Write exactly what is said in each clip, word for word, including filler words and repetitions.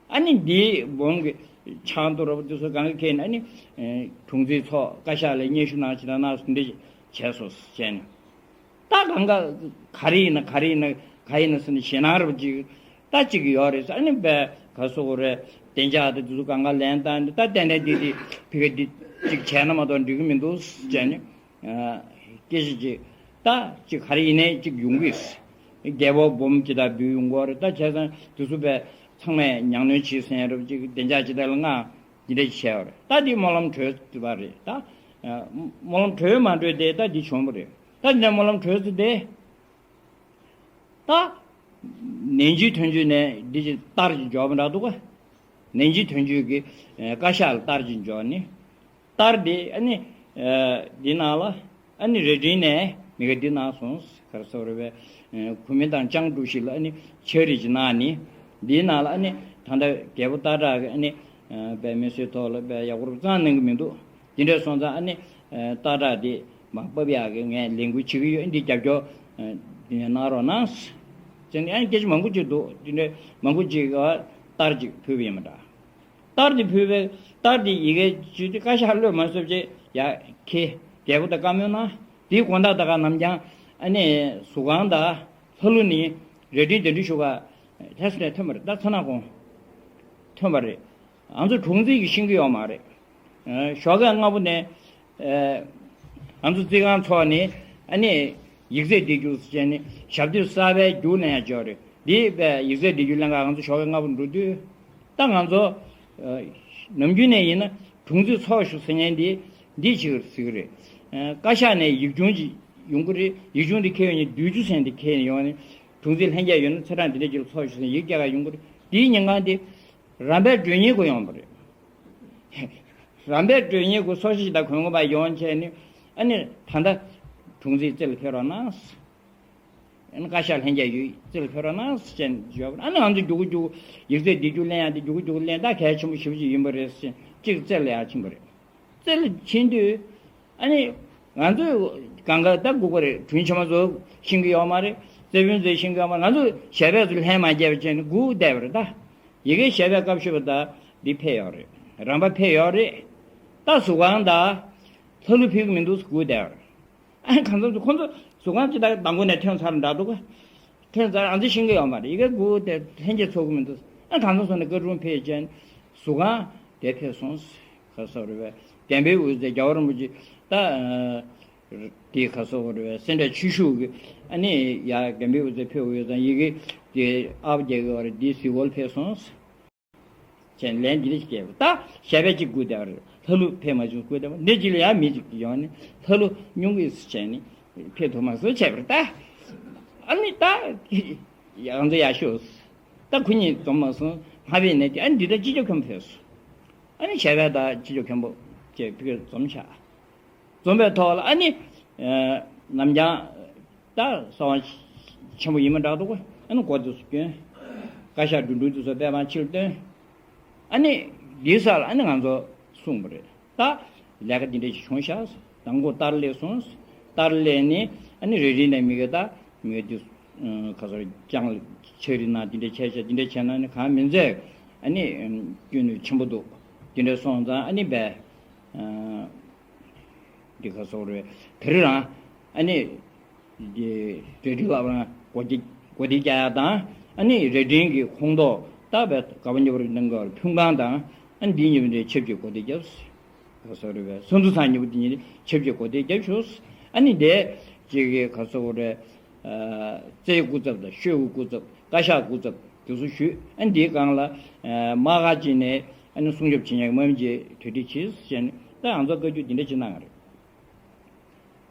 ཨ་ནི་འདིའི་འབུམ་གྱི་ཕྱག་རྡོར་ར་བ་དེ་ཚོ་གང་ག་ཁེལ་ནས་ཨ་ནི་དྲུང་འཚོའི་ཚོགས་བཀའ་ཤག་ལ་སྙན་ཞུ་གནང་ཅི་དང་གནང་སོང་འདི་བྱས་སོང་བྱས་ནས། ད་གང་ག་ག་རེ་ཡིན་ན་ག་རེ་ཡིན་ན་ག་ཡིན་ན་ཟེར་ནས་ཞེད་སྣང་ར་བ་ཅིག་ད་ཅིག་ཡོད་རེད་ཟེར། ཨ་ནི་བས་ག་སོ་གོ་རེད། བདེ་འཇགས་དང་དེ་ཚོ་གང་ག་ལན་བཏང་ནས་ད་ཏན་ཏན་འདི་འདི་ཕི་ག་འདི་ཅིག་བྱས་ན་མ་གཏོགས་འགྲིག་གི་མི་འདུག་བྱས་ནས། སྐད་ཆ་ཅིག་ད་ཅིག་ག་རེ་ཡིན་ནའི་ཅིག་ཡོང་གི་ཡོད། རྒྱལ་པོ་འབུམ་ཅིག་ད་འབུལ་ཡོང་གི་ཡོད་རེད། ད་བྱས་ཙང་དེ་ཚོ་བས་ཚང་མས་ཉམས་ལེན་བྱེད་ཟེར་རབས་ཅིག་བདེ་འཇགས་ཅིག་ད་ལ་ང་འདི་འདྲ་བྱས་པ་རེད། ད་འདི་སྨོན་ལམ་གྲོལ་ཟིན་པ་རེད། ད་སྨོན་ལམ་གྲོལ་མ་གྲོལ་དེ་ད་འདི་བྱུང་བ་རེད། ད་འདི་ནས་སྨོན་ལམ་གྲོལ་ཟིན་དེ། ད་ནན་ཅིང་ཐོན་ཆུས་ནས་འདི་ཅིག་ལྟར་ཅིག་འབྱོར་བ་འདྲ་འདུག་ག་ནན་ཅིང་ཐོན་ཆུས་ཀྱི་བཀའ་ཤག་ལ་ལྟར་ཅིག་འབྱོར་ནས། ལྟར་དེ་ཨ་ནི་འདི་ནང་ལ་ཨ་ནི་རྭ་སྒྲེང་ནས་མི་ག་འདི་གནང་སོང་། ག་རེ་ཟེར་བ་རེད་པས། གུང་མིང་དང་ལྕམ་དྲུག་ཞིག་ལ་ཨ་ནི་ཕྱག་བྲིས་ཅིག་གནང་ནས། འདིའི་ནང་ལ་ཨ་ནི་ད་ལྟ་རྒྱལ་པོ་སྟག་བྲག་གི་ཨ་ནི་པའི་མི་གསོད་ཐོག་ལ་པའི་ཡག་པོ་རུ་གཙང་གནང་གི་མི་འདུག་དེ་འདྲ་སོང་ཙང་ཨ་ནི་སྟག་བྲག་དེ་མར་ཕབ་ཡག་གི་ངས་ལས་འགུལ་བྱེད་ཀྱི་ཡོད། འདི་རྒྱབ་སྐྱོར་གནང་རོགས་གནང་ཟེར་ནས་ཨ་ནི་སྐད་ཆ་མང་པོ་ཅིག་འདུག་དེ་འདྲ་མང་པོ་ཅིག་ག་ལྟར་ཅིག་ཕུལ་བ་ཡིན་པ་འདྲ། ལྟར་དེ་ཕུལ་བས་ལྟར་དེ་ཡི་གེ་བརྗོད་དེ་བཀའ་ཤག་བློས་མ་བཟོད་ཅེས་ཡ་ཁེ་རྒྱལ་པོ་དང་བཀའ་མོལ་གནང་། དེའི་དགོང་དག་ད་ག་ནམ་རྒྱང་ཨ་ནི་ཟུར་ཁང་དང་ལྷ་ཀླུ་ནི་རྭ་སྒྲེང་གདན་འདྲེན་ཞུ་ག་ལྷ་ས་ནས་ཐོན་པ་རེད། ད་མཚོ་སྣ་དགོན་ཐོན་པ་རེད། ང་ཚོ་དྲུང་འཚོ་གིས་ཤེས་ཀྱི་ཡོད་མ་རེད། ཞོགས་ཀས་སྔ་པོ་ནས་ང་ཚོ་རྩིས་ཁང་ཚོགས་ནས་ཨ་ནི་ཡིག་ཚད་འདི་རྒྱུགས་བྱས་ནས་ཞབས་དུས་གསར་པའི་རྒྱུགས་ལེན་ཡ་འབྱོར་རེད། འདི་བས་ཡིག་ཚད་འདི་རྒྱུགས་ལེན་ག་ང་ཚོ་ཞོགས་ཀས་སྔ་པོ་འགྲོ་དུས། ད་ང་ཚོ་ནམ་རྒྱུན་ནས་ཡིན་ན་དྲུང་འཚོའི་ཚོགས་ཞུགས་ཟེར་མཁན་འདི་འདི་ཅིག་ཟེར་གི་རེད། བཀའ་ཤག་ནས་ཡིག་ཆུང་ཅིག་ཡོང་གི་རེད། ཡིག་ཆུང་འདི་ཁྱེར་ཡོང་ནས་བསྡུས་རྒྱུགས་ཟེར་འདི་ཁྱེར་ཡོང་ནས་དྲུང་འཚོའི་ལྷན་རྒྱས་ཡོད་ན་ཚེས་གྲངས་འདི་འདྲ་ཅིག་ལ་ཚོགས་ཞུགས་ཟེར་ཡིག་རྒྱག་ག་ཡོང་གི་རེད། འདིའི་ཉིན་གང་འདི་རམ་པའི་མགྲོན་གཉེར་དགོས་ཡོང་བ་རེད། རམ་པའི་མགྲོན་གཉེར་དགོས་སོ་ཞིག་དང་གོན་གོན་པ་ཡོང་བྱས་ནས་ཨ་ནི་ད་ལྟ་དྲུང་འཚོའི་རྩེ་ལ་ཕེབས་རོགས་གནང་། ཨ་ནི་བཀའ་ཤག་ལྷན་རྒྱས་ཡོད་རྩེ་ལ་ཕེབས་རོགས་གནང་ཟེར་བྱས་ནས་བརྗོད་པ་ཨ་ནི་ང་ཚོ་རྒྱུག་གུ་རྒྱུག་གུ་ཡིག་ཚད་འདི་རྒྱུགས་ལེན་ཡག་འདི་རྒྱུག་གུ་རྒྱུག་གུ་ལེན་ད་གལ་ཆེན་པོ་ཞེ་པོ་ཅིག་ཡིན་པ་རེད་ཟེར་གཅིག་རྩེ་ལ་ཡར་ཕྱིན་པ་རེད། རྩེ་ལ་ཕྱིན་དུས་ཨ་ནི་ང་ཚོས་གང་ག་ད་སྒུག་པ་རེད། དྲུང་ཆེན་མ་ཚོ་ཤེས་ཀྱི་ཡོད་མ་རེད། རྩེ་དཔོན་ཚོས་ཤེས་ཀྱི་ཡོད་མ་རེད། ང་ཚོ་ཞལ་པས་ཚོ་ལྷན་མ་རྒྱས་པ་བྱས་ནས་སྒུག་བསྡད་པ་རེད། ད་ཡི་གེ་ཞལ་པའི་སྐབས་ཤོད་པ་ད་འདི་ཕེབས་ཡོད་རེད། རམ་པ་ཕེབས་ཡོད་རེད། ད་ཟུར་ཁང་ད་ལྷ་ཀླུ་ཕེབས་ཀྱི་མི་འདུག་སྒུག་བསྡད་པ་རེད། ཨ་གང་འཚམ་ཚོ་ཁོང་ཚོ་ཟུར་ཁང་ཅིག་ད་མདང་དགོང་ནས་ཐོན་ཚར་འདྲ་འདུག་ག་ཐོན་ཚར་ཨ་ཚོ་ཤེས་ཀྱི་ཡོད་མ་རེད། ཡི་གེ་སྒུག་དེ་ལྷན་རྒྱས་ཚོགས་ཀྱི་མི་འདུག་ཨ་གང་འཚམ་སོང་ནས་བཀའ་དྲུང་ཕེབས་ཅན་ཟུར་ཁང་དེ་ཕེབས་སོང་། ག་ས་རེད་པས་དམ་པའི་འོད་ཟེར་རྒྱལ་བ་རིན་པོ་ཆེ་ད་དེ་ག་ས་རེད་པས་སེ་འབྲས་ཆོས་ཞུགས་ཀྱི་ཨ་ནི་ཡ་དམ་པའི་འོད་ཟེར་ཕེབས་ཡོད་ཙང་ཡི་གེ་དེ་ཨ་བ་རྒྱལ་གྱི་བར་དེ་གཟིགས་འོལ་ཕེབས་སོང་། བྱས་ནས་ལན་འདི་འདྲ་ཞིག་བསྐྱལ་བ། ད་ཞལ་པས་གཅིག་སྒུག་བསྡད་པ་རེད། ལྷ་ཀླུ་ཕེབས་མ་བྱུང་སྒུག་བསྡད་པ་འདི་གཅིག་ལ་ཡང་མི་གཅིག་ཡོང་ནས་ལྷ་ཀླུ་སྙུང་གི་བྱས་ནས་ཕེབས་ཐུབ་མ་སོང་བྱས་པ་རེད། ད་ཨ་ནི་ད་ང་ཚོ་ཡག་ཤོས། ད་ཁོ་གཉིས་འཛོམས་མ་སོང་། ལྷ་པའི་ནས་ཨ་ནི་འདི་ལྟར་སྤྱི་ཁྱབ་མཁན་པོ་ཕེབས་སོང་། ཨ་ནི་ཞལ་པས་ད་སྤྱི་ཁྱབ་མཁན་པོ་བཅས་ཕ་གིར་འཛོམས་ཆགས། འཛོམས་པའི་ཐོག་ལ་ཨ་ནི་ནམ་རྒྱང་ད་གསང་བ་ཆེན་པོ་ཡིན་མ་འདྲ་འདུག་ཨ་ནི་སྒོ་དེ་ཚོ་བསྐྱོན། བཀའ་ཤག་འགྲོ་འགྲུལ་དེ་ཚོ་པད་མ་ཕྱིར་བཏོན། ཨ་ནི་འདིའི་སར་ཨ་ནི་ང་ཚོ་གསུངས་པ་རེད། ད་ལས་ཀ་འདི་འདྲ་ཞིག་བྱུང་ཤག་དང་པོ་ལྟར་སླེབས་སོང་། ལྟར་སླེབས་ནས་ཨ་ནི་རེ་རེ་ནས་མི་ག་ད་མི་ག་དེ་ག་ཚོད་ཀྱང་ཆེ་རིགས་ན་འདི་འདྲ་བྱས་ཤག་འདི་འདྲ་བྱས་ན་ནི་གང་མི་མཛད། ཨ་ནི་སྐྱོན་ནུས་ཆེན་པོ་འདུག་འདི་འདྲ་སོང་ཙང་ཨ་ནི་བས། འདི་ག་སོགས་རེད། དེ་རིང་རང་ཨ་ནི་འདི་རྭ་སྒྲེང་ལབ་རང་གོ་སྒྲིག་གོ་སྒྲིག་རྒྱག་ཡག་དང་ཨ་ནི་རྭ་སྒྲེང་གི་ཁོངས་གཏོགས་ད་བས་དགའ་བ་ཉེ་བར་གནང་དགོས་ཕུན་ཁང་དང་ཨ་ནི་འདི་གཉིས་པོ་འདི་ཆབས་ཅིག་གོ་སྒྲིག་རྒྱབ། ག་སོགས་རེད་བས་སོ་འདུ་ཚང་གཉིས་པོ་འདི་གཉིས་ཆབས་ཅིག་གོ་སྒྲིག་རྒྱབ་ཤོག་ཨ་ནི་འདི་ཅིག་གི་ག་སོགས་རེད། རྩེའི་སྐུ་ཚབ་དང་ཤོད་སྐུ་ཚབ་བཀའ་ཤག་སྐུ་ཚབ་དེ་ཚོ་ཞུས། ཨ་འདིའི་སྒང་ལ་དམག་སྒར་ཅིག་ནས་ཨ་ནི་སྲུང་སྐྱོབ་བྱེད་མཁན་དམག་མི་ཅིག་གྲ་སྒྲིག་བྱས་ཟེར་ནས་ད་ང་ཚོ་བཀའ་བཀྱོན་འདི་འདྲ་ཅིག་གནང་བ་རེད།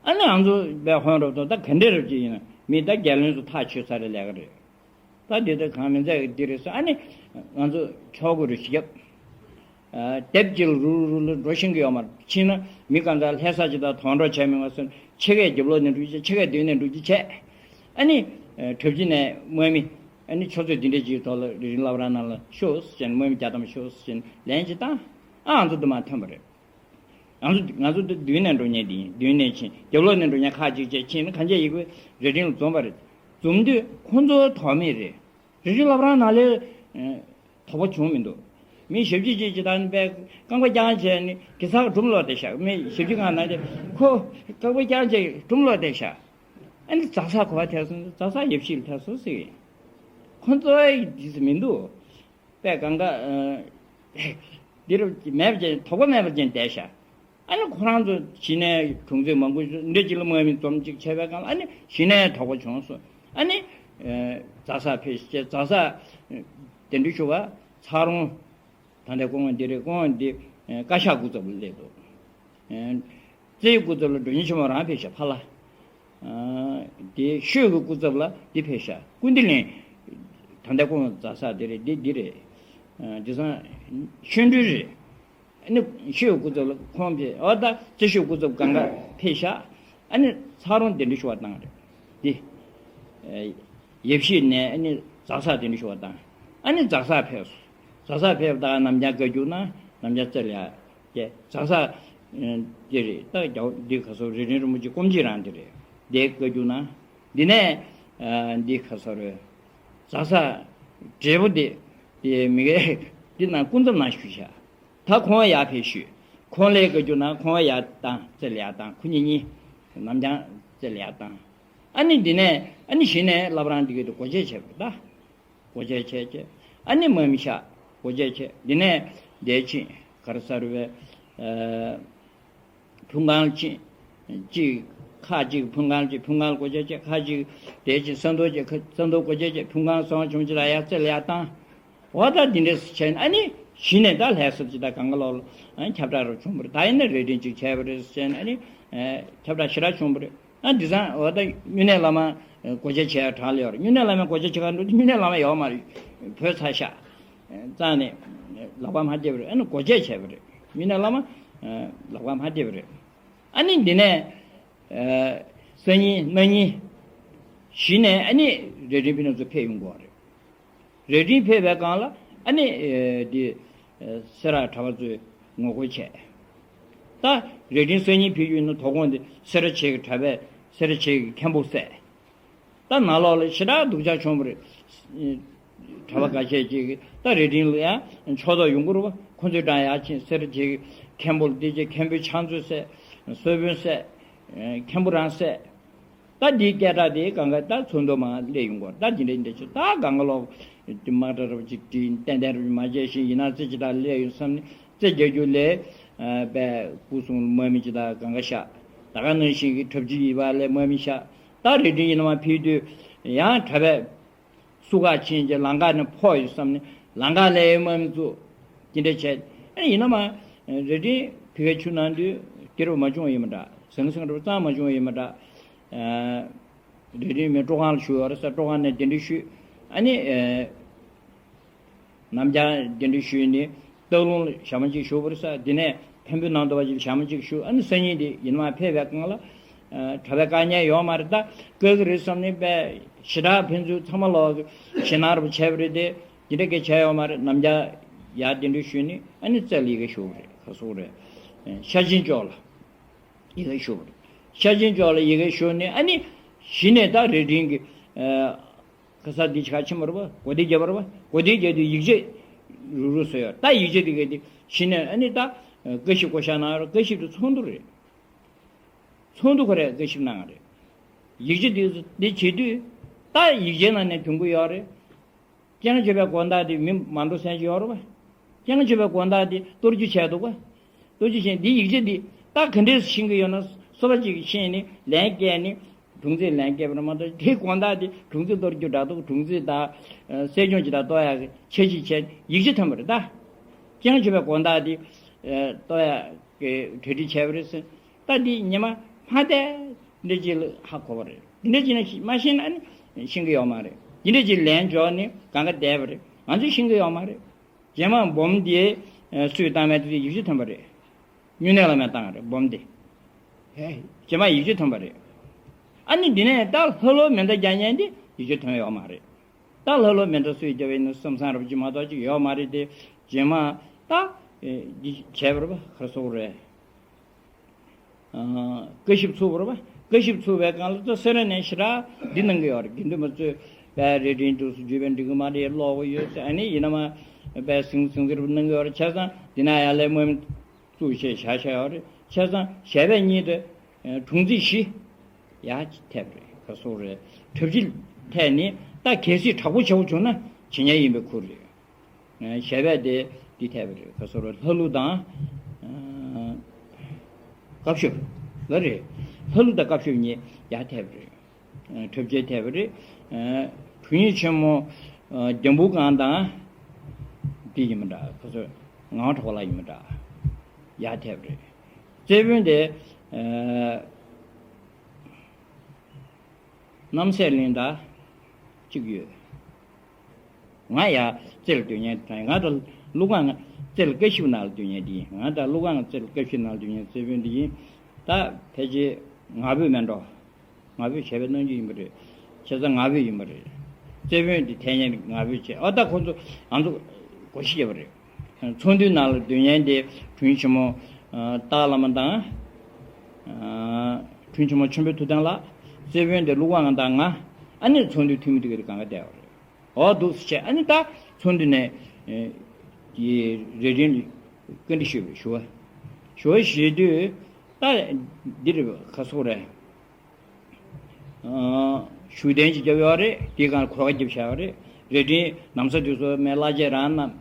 ཨ་ནི་ང་ཚོ་བས་ཧོན་རོབ་ཙང་ད་ག་འདྲས་རབ་ཅིག་ཡིན་ན་མི་ད་རྒྱལ་བློན་ཚོ་ཐག་ཆོད་ཚར་རེད་ལས་ཀ་རེད། ད་འདི་ད་གང་མི་མཛད་གི་འདི་རེད་ཟེར། ཨ་ནི་ང་ཚོ་ཆོག་གི་རེད་ཞིག་རྒྱབ། དེབ་ཀྱི་རུ་རུ་ལ་འགྲོ་ཤེས་ཀྱི་ཡོད་མ་རེད། ཕྱིན་ན་མི་གང་ག་ལྷ་ས་ཅིག་དང་དོན་འགྲོ་བྱས་མི་མ་སོན་ཕྱི་གས་རྒྱབ་ལོགས་ནས་འགྲོ་རྒྱུ་བྱས། ཕྱི་གས་མདུན་ནས་འགྲོ་རྒྱུ་བྱས། ཨ་ནི་གྲབས་ཅི་ནས་དམག་མི་ཨ་ནི་ཆུ་ཚོད་འདི་འདྲས་ཅིག་ཐོག་ལ་རི་རི་ལབ་ར་ནང་ལ་ཤོག་ཟེར་ནས་དམག་མི་བརྒྱ་ཐམ་ཤོག་ཟེར་ནས་ལན་ཅིག་བཏང་། ཨ་ང་ཚོ་འདི་མ་ཐོན་པ་རེད། ང་ཚོ་ང་ཚོ་འདི་མདུན་ནས་འགྲོ་མཁན་འདི་ཡིན། མདུན་ནས་ཕྱིན་རྒྱབ་ལོགས་ནས་འགྲོ་མཁན་ཁག་ཅིག་བྱས་ཕྱིན་ན་གང་ཅི་ཡི་གེ་རྭ་སྒྲེང་ལ་འཛོམས་པ་རེད། འཛོམས་དུས་ཁོང་ཚོ་དོགས་མེད་རེད། རི་རི་ལབ་ར་ནང་ལས། དོགས་པ་བྱུང་མི་འདུག་མི་ཞབས་ཕྱི་ཅིག་ཅིག་དང་པའི་རྐང་པ་བརྐྱངས་བྱས་ནས་གེ་སར་སྒྲུང་ལོག་བསྡད་ཤག་མི་ཞབས་ཕྱི་ཁང་ནང་དེ་ཁོ་རྐང་པ་བརྐྱངས་བྱས་སྒྲུང་ལོག་བསྡད་ཤག་ཨ་ནི་ཛ་སག་ག་པར་ཐེབས་སོང་། ཛ་སག་ཡབ་གཞིས་ལ་ཐེབས་སོང་ཟེར་གི། ཁོ་ཚོ་ཡི་འདི་ཚོ་མི་འདུག་པས་གང་ག་འདིར་མེད་པ་ཅན་དོགས་པ་མེད་པ་ཅན་བསྡད་ཤག་ཨ་ནི་ཁོ་རང་ཚོ་གཞི་ནས་དྲུང་འཛིན་མང་པོ་འདི་གཅིག་ལ་དམག་མི་འཛོམས་གཅིག་བྱས་པའི་སྒང་ལ་ཨ་ནི་གཞི་ནས་དོགས་པ་བྱུང་སོང་། ཨ་ནི་ཛ་སག་ཕེབས་ཤག་ཛ་སག་གདན་འདྲེན་ཞུ་བ་ཚ་རོང་། ད་ལྟའི་སྐུ་ངོ་འདི་རེད། སྐུ་ངོ་འདི་ཨ་བཀའ་ཤག་སྐུ་ཚབ་ལ་སླེབས་འདུག་ཨ་རྩེའི་སྐུ་ཚབ་ལ་མགྲོན་གཉེར་ཆེན་མོ་རང་ཕེབས་ཤག་ཕ་ལ། ཨ་དེ་ཤོད་ཀྱི་སྐུ་ཚབ་ལ་འདི་ཕེབས་ཤག་སྐུ་མདུན་ལན། ད་ལྟའི་སྐུ་ངོ་ཛ་སག་འདི་རེད། འདི་འདི་རེད། ཨ་དེང་སང་ཤོད་འགྲུལ་རེད། ཨ་ནི་ཤོད་ཀྱི་སྐུ་ཚབ་ལ་ཁོང་ཕེབས། འོ་ད་རྩེ་ཤོད་སྐུ་ཚབ་གང་ག་ཕེབས་ཤག་ཨ་ནི་ཚ་རོང་གདན་འདྲེན་ཞུ་བ་བཏང་རེད། འདི་ཨ་ཡབ་གཞིས་ནས་ཨ་ནི་ཛ་སག་གདན་འདྲེན་ཞུ་བ་བཏང་། ཨ་ནི་ཛ་སག་ཕེབས་སོང་། ཛ་སག་ཕེབས་ད་ནམ་རྒྱང་བཀའ་བརྒྱུད་གནང་། ནམ་རྒྱང་རྩེ་ལ་ཡར་བསྐྱལ། ཛ་སག་འདི་རེད། ད་རྒྱ་འདི་ག་སོ་རི་ཀྲིན་རིན་པོ་ཆེ་སྐོམ་གྱི་རང་འདི་རེད། འདི་བཀའ་བརྒྱུད་གནང་། འདི་ནས་ཨ་འདི་ག་སོ་རེད། ཛ་སག་བགྲེས་པོ་འདི་འདི་མི་གེ་འདི་ནང་སྐུ་མཚམས་ནང་ཞུ་ཤག་ད་ཁོང་ཡར་ཕེབས་ཤོད། ཁོང་ལས་བཀའ་བརྒྱུད་གནང་། ཁོང་ཡར་བཏང་། རྩེ་ལ་ཡར་བཏང་། ཁོ་གཉིས་གཉིས་ནམ་རྒྱང་རྩེ་ལ་ཡར་བཏང་། ཨ་ནི་འདི་ནས་ཨ་ནི་གཞི་ནས་བླ་བྲང་འདི་གི་དུ་སྒོ་འབྱེད་བྱས་པ་རེད་ད། སྒོ་འབྱེད་བྱས་བྱས་ཨ་ནི་དམག་མི་བཞག་སྒོ་འབྱེད་བྱས་འདི་ནས་འདིར་ཕྱིན། ག་རེ་ཟེར་བའི་ཨ་ཕུང་ཁང་ཕྱིན། གཅིག་ཁག་གཅིག་ཕུང་ཁང་ཕྱིན། ཕུང་ཁང་སྒོ་འབྱེད་བྱས། ཁག་གཅིག་དེར་ཕྱིན། ས་མདོ་བྱས། ས་མདོ་སྒོ་འབྱེད་བྱས། ཕུང་ཁང་སོང་བྱུང་ཅི་ལ་ཡར་རྩེ་ལ་ཡར་བཏང་། འོ་ད་འདི་འདྲས་སུ་བྱས་ནས་ཨ་ནི་གཞི་ནས་ད་ལྷ་ས་ཅིག་ད་གང་ག་ལོག་ལ་ཨ་ཁྱབ་བསྒྲགས་རུ་བྱུང་བ་རེད། ད་ཡིན་ན་རེ་ཏིང་ཅིག་བྱས་པ་རེད་ཟེར་ནས་ཨ་ནི་ཨ་ཁྱབ་བསྒྲགས་ཞེ་དྲག་བྱུང་བ་རེད། ཨ་འདི་ཚང་འོ་ད་སྨྱུང་གནས་བླ་མ་སྒོ་འབྱེད་བྱས་གྲགས་ལ་ཡོད་རེད། སྨྱུང་གནས་བླ་མ་སྒོ་འབྱེད་བྱེད་ག་འགྲོ་དུས་སྨྱུང་གནས་བླ་མ་ཡོད་མ་རེད། བོད་ཚར་ཤག་རྩ་ནས་ལག་པ་མ་བརྒྱབ་པ་རེད། ཨ་ནི་སྒོ་འབྱེད་བྱས་པ་རེད། སྨྱུང་གནས་བླ་མ་ལག་པ་མ་བརྒྱབ་པ་རེད། ཨ་ནི་འདི་ནས་ཨ་སང་ཉིན་གནངས་ཉིན་གཞི་ནས་ཨ་ནི་རེ་ཏིང་ཕི་ནང་ཚོ་ཕེབས་ཡོང་གི་རེད། རེ་ཏིང་ཕེབས་པའི་སྒང་ལ་ཨ་ནི་ཨེ་འདི་ཨེ་སེ་ར་གྲྭ་པ་ཚོས་ངོ་རྒོལ་བྱས། ད་རེ་ཏིང་སང་ཉིན་ཕེབས་རྒྱུ་ཡིན་ན་དོ་དགོང་དེ་སེ་ར་བྱེས་ཀྱི་གྲྭ་པས་སེ་ར་བྱེས་ཀྱི་མཁན་པོ་བསད། ད་ནང་ལོགས་ལ་ཞེ་དྲག་སྡུག་ཅག་བྱུང་བ་རེད། ཨེ་གྲྭ་པ་འགའ་ཤས་ཅིག་གིས་ད་རེ་ཏིང་ལ་ཡང་ཕྱོགས་གཏོགས་ཡོང་གི་རེད་པ། ཁོ་ཚོའི་འགྲམ་ཡར་ཕྱིན། སེ་ར་བྱེས་ཀྱི་མཁན་པོ་ལ་དེ་རྗེས་མཁན་པོའི་ཕྱག་མཛོད་བསད། གསོལ་དཔོན་བསད། ཨེ་མཁན་པོ་རང་བསད། ད་འདིའི་སྐད་གྲགས་དེ་གང་ག་ད་ཚོན་མདོག་མར་སླེབས་ཡོང་གི་རེད། ད་འདི་འདྲ་འདི་འདྲ་ཅིག་ད་གང་ག་ལོག་དམག་གྲ་རབ་ཅིག་བྲིས། ཏན་ཏན་རབ་ཅིག་མ་བྱས་ཤིང་ཡིན་ན་རྩེ་ཅིག་ད་སླེབས་ཡོང་བསམ་ནས་རྩེ་རྒྱག་རྒྱུ་ལས་ཨ་པས་སྐུ་སྲུང་དམག་མི་ཅིག་ད་གང་ག་བཞག་ད་ག་ནང་བཞིན་གྱི་གྲབས་ཅིག་ཡིན་པ་ལས་དམག་མི་བཞག་ད་རེ་ཏིང་ཡིན་ན་མར་ཕེབས་དུས་ཡང་གྲྭ་པས་སུ་ཁ་ཕྱིན་རྗེས་ལམ་ཁ་ནས་ཕོག་ཡོང་བསམ་ནས་ལམ་ཁ་ལ་ཡོད་དམག་མི་ཚོ་དེ་འདྲ་བྱས། ཨ་ཡིན་ན་མ་རེ་ཏིང་ཕ་གིའི་ཆུ་ནང་དུས་སྐྱིད་པོ་མ་བྱུང་བ་ཡིན་མ་འདྲ། ཟང་ཟིང་རབ་གཙང་མ་བྱུང་བ་ཡིན་མ་འདྲ། ཨ་རེ་ཏིང་མི་སྤྲོ་ཁང་ལ་བཞུགས་ཡོད་རེད་ཟེར། སྤྲོ་ཁང་ནས་གདན་འདྲེན་ཞུས། ཨ་ནི་ཨ་ནམ་རྒྱང་གདན་འདྲེན་ཞུས་ནས་སྟག་ལུང་ལ་ཞག་མ་གཅིག་བཞུགས་པ་རེད་ཟེར། དེ་ནས་འཕན་པོའི་ནང་དུ་བ་ཅིག་ཞག་མ་གཅིག་བཞུགས། ཨ་ནི་སང་ཉིན་དེ་ཡིན་ན་མ་ཕེབས་པའི་སྒང་ལ་ཨ་གྲྭ་པས་བཀག་ཉར་ཡོད་མ་རེད། ད་བཀག་གི་རེད་བསམ་ནས་པས་ཞེ་དྲག་ཕན་ཚུན་ཚང་མ་ལོག་ཞེད་སྣང་རུ་བྱས་པ་རེད་དེ། དེ་འདྲ་སྐད་ཆ་ཡོད་མ་རེད། ནམ་རྒྱང་ཡར་གདན་འདྲེན་ཞུས་ནས་ཨ་ནི་རྩེ་ལ་ཡི་གེ་ཞུ་བ་རེད། ག་སོ་རེད། ཤར་ཆེན་ལྕོག་ལ་ཡི་གེ་ཞུ་བ་རེད། ཤར་ཆེན་ལྕོག་ལ་ཡི་གེ་ཞུ་ནས་ཨ་ནི་གཞི་ནས་ད་རེ་ཏིང་གི་ཨ་ག་ས་འདི་ཆ་ཆེན་པོ་རེད་པ། གོ་སྡེ་བརྒྱད་པ་རེད་པ། གོ་སྡེ་བརྒྱད་དུ་ཡིག་ཆ་རུ་རུ་བཟོས་ཡོད། ད་ཡིག་ཆ་དེ་ག་དེ་གཞི་ནས་ཨ་ནི་ད་ཨ་བཀའ་ཤིབ་བསྐོ་བཞག་གནང་རོགས། བཀའ་ཤིབ་དེ་ཚོགས་འདུ་རེད། ཚོགས་འདུ་ཁོ་རེ་བཀའ་ཤིབ་གནང་བ་རེད། ཡིག་ཆ་དེ་འདི་བྱེད་དུས་ད་ཡིག་ཆའི་ནང་ནས་ཐོན་གི་ཡོད་རེད། སྤྱན་སྤྱོད་པའི་དགོངས་དག་དེ་མི་མ་འགྲོ་ཟེར་གྱི་ཡོད་རེད་པ། སྤྱན་སྤྱོད་པའི་དགོངས་དག་དེ་གཏོར་རྒྱུ་བྱས་འདུག་པ། གཏོར་རྒྱུ་བྱས། འདི་ཡིག་ཆ་འདི་ད་ག་འདྲས་ཤེས་ཀྱི་ཡོད་ན། སོ་པ་ཅིག་ཤེས་ནས་ལན་བསྐྱལ་ནས་དྲུང་འཚོ་ལན་བསྐྱལ་བ་མ་གཏོགས། དེའི་དགོངས་དག་དེ་དྲུང་འཚོ་གཏོར་རྒྱུ་འདྲ་འདུག་དྲུང་འཚོ་དང་ཨ་སྲིད་སྐྱོང་ཅིག་དང་གཏོར་ཡག་གི་འཆར་གཞི་བྱས་ཡིག་ཆ་ཐོན་པ་རེད་ད། སྤྱན་སྤྱོད་པའི་དགོངས་དག་དེ་ཨ་གཏོར་ཡག་གི་གྲ་སྒྲིག་བྱས་པ་རེད་ཟེར། ད་འདི་ཉི་མ་མ་བསྡད་འདི་འདྲ་ཅིག་ལ་ཧ་གོ་བ་རེད། འདི་འདྲ་ཅིག་ན་ཤེས་མ་ཤེས་ན་ནི་ཤེས་ཀྱི་ཡོད་མ་རེད། འདི་འདྲ་ཅིག་ལན་འབྱོར་ནས་གང་ག་བསྡད་པ་རེད། ང་ཚོས་ཤེས་ཀྱི་ཡོད་མ་རེད། རྗེས་མ་འབུམ་འདི་སུས་བཏང་མེད་དེ་ཡིག་ཆ་ཐོན་པ་རེད། སྨྱུང་གནས་བླ་མས་བཏང་བ་རེད་འབུམ་འདི། རྗེས་མ་ཡིག་ཆ་ཐོན་པ་རེད། ཨ་ནི་འདི་ནས་ད་ལྷ་ལོ་མེ་མདའ་རྒྱག་མཁན་འདི་ཡིག་ཆ་ཐོན་ཡོད་མ་རེད། ད་ལྷ་ལོ་མེ་མདའ་སུས་རྒྱབ་ཡིན་ན་བསམ་བཟང་རབ་ཅིག་མ་གཏོགས་ཅིག་ཡོད་མ་རེད་དེ། རྗེས་མ་ད་འདི་བྱས་པ་རེད་པ། ག་རེ་ཟེར་དགོས་རེད། ཨ་བཀའ་ཤིབ་ཚུགས་པ་རེད་པ། བཀའ་ཤིབ་ཚུགས་པའི་སྒང་ལ་ད་སེ་ར་ནས་ཞེ་དྲག་འདི་གནང་གི་ཡོད་རེད། དགེ་འདུན་པ་ཚོས་པའི་རེ་ཏིང་འདུག་སུ་བརྒྱུད་པའི་འགྲིག་གི་མ་རེད། ཀློག་གི་ཡོད་ཟེར། ཨ་ནི་ཡིན་ན་མ་ པས་ཟིང་ཟིང་ཟིར་གནང་གི་ཡོད་རེད། བྱས་ཙང་འདི་ན་ཡར་ལས་མུ་བཙུགས་བྱས་བཞག་བཞག་ཡོད་རེད། བྱས་ཙང་ཞབས་པད་གཉིས་དེ་དྲུང་རྩིས་བཞི་ཡར་ཐེབས་རེད། ག་སོགས་རེད། གྲབས་གཤིས་ཐད་ནས་ད་གལ་སྲིད་དྲག་པོ་ཆེ་བོ་བྱུང་ན་ཇེ་ཉེན་ཡིན་པའི་ཁུལ་རེད། ཞབས་པད་དེ་འདི་ཐེབས་རེད། ག་སོགས་རེད། ལྷ་ཀླུ་དང་དཀར་ཤོབ་ལ་རེད། ལྷ་ཀླུ་དང་དཀར་ཤོབ་གཉིས་ཡར་ཐེབས་རེད། གྲབས་གཤིས་ཐེབས་པ་རེད། དྲུང་ཡིག་ཆེན་མོ་འཇམ་བུ་སྒང་དང་འདི་ཡིན་མི་འདྲ། ཁོ་ཚོ་ངག་དབང་གྲགས་པ་ལགས་ཡིན་མི་འདྲ། ཡར་ཐེབས་རེད། རྩེ་དཔོན་དེ་རྣམ་སྲས་གླིང་དང་གཅིག་ཡོད། ང་ཡ་རྩེ་ལ་སྡོད་མཁན་དང་། ང་དང་ཀླུ་སྒང་རྩེ་ལ་ཀ་ཤིབ་ནང་ལ་སྡོད་མཁན་དེ་ཡིན། ང་དང་ཀླུ་སྒང་རྩེ་ལ་ཀ་ཤིབ་ནང་ལ་སྡོད་མཁན་རྩེ་དཔོན་དེ་ཡིན། ད་ཕལ་ཆེར་ང་ཕོད་མེད་འགྲོ། ང་ཕོད་བྱས་པའི་གནང་རྒྱུ་ཡིན་པ་རེད། བྱས་ཙང་ང་ཕོད་ཡིན་པ་རེད། རྩེ་དཔོན་དེ་ཐད་ཉན་ང་ཕོད་བྱས། ཨ་ད་ཁོ་ཚོ་ང་ཚོ་སྒོ་ཕྱེ་བརྒྱབ་པ་རེད། ཚོགས་འདུའི་ནང་ལ་སྡོད་མཁན་དེ་དྲུང་ཆེན་མོ་སྟག་བླ་མ་དང་། དྲུང་ཆེན་མོ་ཆོས་འཕེལ་ཐུབ་བསྟན་ལགས། རྩེ་དཔོན་དེ་ཀླུ་སྒང་དང་ང་། ཨ་ནི་ཚོགས་འདུའི་འཐུས་མི་དེ་ག་དེ་གང་ག་བསྡད་པ་རེད། འོ་འདུག་སེ་བྱས། ཨ་ནི་ད་ཚོགས་འདུ་ནས་ཀྱི་རེ་འདུན་བཀའ་འདྲི་ཞུས་པ་རེད། ཞུ་བ་ཞུ་བ་ཞུས་དུས་ད་འདི་རེད། ག་སོགས་རེད། ཞུ་གཏན་ཅིག་བརྒྱབ་ཡོད་རེད། དེའི་སྒང་གོ་སྐབས་བརྒྱབ་བཞག་ཡོད་རེད། རེ་འདུན་ནམ་ས་དུས་སུ་མེད་བླ་ཆེན་རང་རྣམས་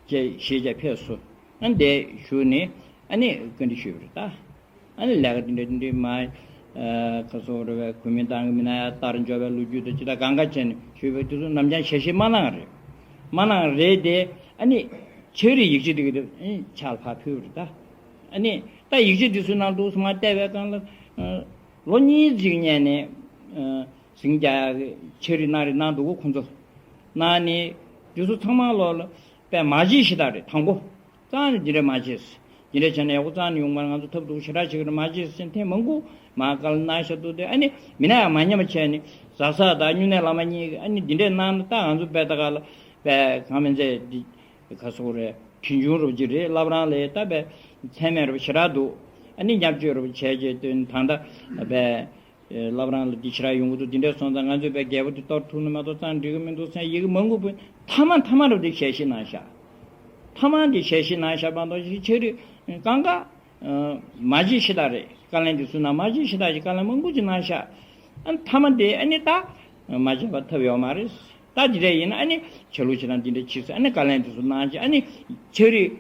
ཀྱིས་ཞེས་བྱ་ཕེབས་སོ། ཨ་ནི་དེ་ཞུས་ནས་ཨ་ནི་བཀའ་འདྲི་ཞུས་པ་རེད་ད། ཨ་ནི་ལས་ཀ་འདི་འདྲ་འདི་འདྲ་མ། ཁ་སོགས་རེ་བའི་གུས་མི་བཏང་གི་མི་ན་ཡ་ལྟར་འཇོག་པའི་ལོ་རྒྱུས་དང་ཅི་ལྟར་གང་ག་བྱས་ནས་ཞུས་པའི་དུས་སུ་ནམ་རྒྱང་ཞལ་བཞེས་མ་གནང་རེད། མ་གནང་རེད་དེ། ཨ་ནི་ཕྱག་བྲིས་ཡིག་ཆ་འདི་གི་ཕྱག་ལ་ཕར་ཕུལ་བ་རེད་ད། ཨ་ནི་ད་ཡིག་ཆ་འདི་ཚོའི་ནང་དུ་སོང་བ་བལྟས་པའི་སྒང་ལ། ལོ་གཉིས་ཅིག་སྔོན་ནས་ཟིང་རྒྱག་ཡག་གི་ཕྱག་བྲིས་གནང་རེད་གནང་འདུག་གོ་ཁོང་ཚོ། གནང་ནས་འདི་ཚོ་ཚང་མ་ལོག་ལ་དཔེ་མ་བརྗེད་ཤ་སྟག་རེད། དང་པོ་རྩ་ནས་འདི་འདྲ་མ་བྱེད། འདི་འདྲ་བྱས་ན་ཡག་པོ་རྩ་ནས་ཡོང་མ་རེད། ང་ཚོ་ཐབས་སྡུག་ཞེ་དྲག་བྱེད་ཀྱི་རེད། མ་བྱེད་ཟེར་ཐེངས་མང་པོ་མ་བཀའ་སློབ་གནང་བཞག་འདུག་སྟེ། ཨ་ནི་མི་ན་ཡང་མ་ཉན་པ་བྱས་ནས་བཟའ་ཟླ་དང་སྨྱུང་གནས་བླ་མ་གཉིས་ཀྱིས་ཨ་ནི་འདི་འདྲས་གནང་ན་ད་ང་ཚོ་དཔེ་ད་ག་ལ་དཔེ་གང་མིན་ཚད་འདི་ག་སོགས་རེད། གྲི་ཆུང་རོབ་ཅིག་རེད། བླ་བྲང་ལ་ད་དཔེ་མཚན་སྨད་རོབ་ཞེ་དྲག་འདུག་ཨ་ནི་བརྙས་བཅོས་རོབ་བྱས་རྗེས་སྟོན་ད་ལྟ་དཔེ། བླ་བྲང་ལ་འདི་ཞེ་དྲག་ཡོང་གི་འདུག་འདི་འདྲས་སོང་ཙང་ང་ཚོས་པའི་རྒྱལ་པོ་འདི་གཏོར་ཐུབ་ན་མ་གཏོགས་རྩ་འགྲིག་གི་མི་འདུག་ཟེར་ཡི་གེ་མང་པོ་བུ་མཐའ་མ་མཐའ་མ་རུ་འདི་ཞལ་བཞེས་གནང་ཤག་མཐའ་མ་འདི་ཞལ་བཞེས་གནང་ཤག་མ་གཏོགས་ཕྱི་རིགས་གང་ག་མ་བརྗེད་ཤ་སྟག་རེད། བཀའ་ལན་འདི་ཚོའི་ནང་མ་བརྗེད་ཤ་སྟག་གི་བཀའ་ལན་མང་པོ་ཅིག་གནང་ཤག་ཨ་མཐའ་མ་འདི་ཨ་ནི་ད་མ་བརྗེད་པ་ཐབས་ཡོད་མ་རེད། ད་འདི་འདྲས་ཡིན་ན་ཨ་ནི་ཆ་ལུགས་ཅིག་དང་འདི་འདྲས་བྱེད་ཟེར། ཨ་ནི་བཀའ་ལན་འདི་ཚོ་གནང་ཅིག་ཨ་ནི་ཕྱི་རིགས་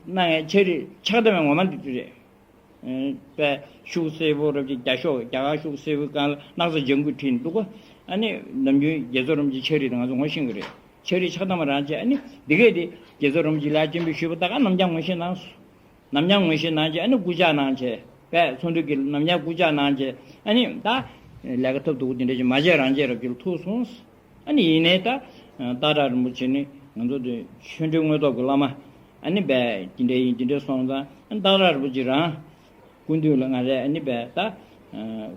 གནང་ཡ་ཕྱི་རིགས་ཆགས་སྡང་བའི་ངོ་མ་འདི་ཚོ་རེད། པའི་ཤུགས་སེར་པོ་རབ་ཀྱི་རྒྱ་ཤོག་རྒྱ་གར་ཤུགས་སེར་པོའི་སྒང་ལ་སྣག་ཚ་ལྗང་གུ་བྲིས་འདུག་གོ་ཨ་ནི་ནམ་རྒྱུན་དགེ་ཚོགས་རིམ་གྱི་ཕྱག་བྲིས་དེ་ང་ཚོ་ངོ་ཤེས་ཀྱི་རེད། ཕྱག་བྲིས་ཆགས་སྡང་མ་རང་བྱས། ཨ་ནི་འདི་གས་དེ་དགེ་ཚོགས་རིམ་གྱི་ལས་སྤྱན་འབུལ་ཞུས་པ་ད་ག་ནམ་རྒྱང་ངོ་ཤེས་གནང་སོང་། ནམ་རྒྱང་ངོ་ཤེས་གནང་བྱས། ཨ་ནི་སྐུ་ཕྱག་གནང་བྱས། པས་ཚོགས་འདུ་གི་ནམ་རྒྱང་སྐུ་ཕྱག་གནང་བྱས། ཨ་ནི་ད་ལས་ཀ་ཐབས་སྡུག་འདི་འདྲ་ཅིག་མ་བྱས་རང་བྱས་རབ་ཀྱི་ལ་ཐུག་སོང་། ཨ་ནི་ཡིན་ནའི་ད་སྟག་བྲག་རིན་པོ་ཆེ་ནི་ང་ཚོ་འདི་ཆོས་འབྲེལ་དངོས་ཐོབ་ཀྱི་བླ་མ། ཨ་ནི་བས་འདི་འདྲ་ཡིན་འདི་འདྲ་སོང་ཙང་ཨ་ནི་སྟག་བྲག་རིན་པོ་ཆེ་རང་སྐུ་མདུན་ལ་ང་རས་ཨ་ནི་བས་ད་